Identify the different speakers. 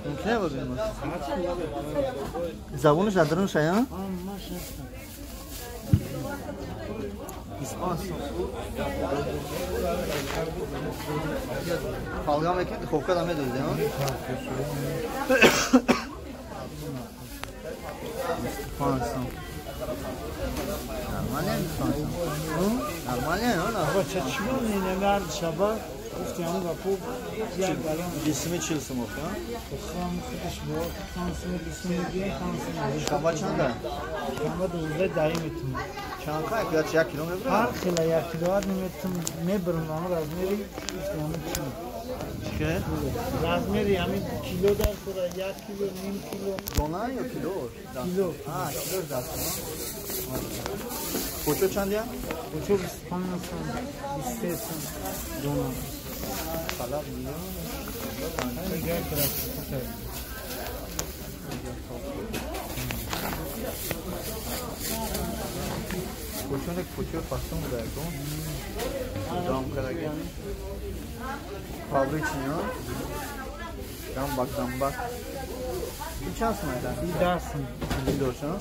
Speaker 1: Мумкине бибинем. Забонаш дар дарунаш ая? 25 сом. Фалга мекунед, духовка да медозед, а? 25 сом. Нормально, 25 сом. Нормально, а?
Speaker 2: Бача чӣ не шаба гуфти ҳамун гапо як балон.
Speaker 1: 20 40 сом охи, а?
Speaker 2: Хам худаш бо 5 сом 20 мегирем, 5 сом.
Speaker 1: Шаба чанда?
Speaker 2: Шаба 12 даи метум.
Speaker 1: Чанд ка як кило мебарад?
Speaker 2: Ҳар хела як кило метум мебарам, ҳамун размери гуфти ҳамун чӣ.
Speaker 1: Чӣ?
Speaker 2: Размери ҳамин кило дар кора, 1 кило, ним кило.
Speaker 1: Дона ё кило?
Speaker 2: Кило.
Speaker 1: А, кило дар кора. Кучо чанд я?
Speaker 2: Кучо 25 сом, 23 сом. Дона.
Speaker 1: Халаб миё.
Speaker 2: Нигоҳ красота.
Speaker 1: Кучо не кучо пасум да ко. Дам караги. Фабрични, а? Гамбак, гамбак. Ин чанд сом айда?
Speaker 2: 10 сом.
Speaker 1: 10 сом?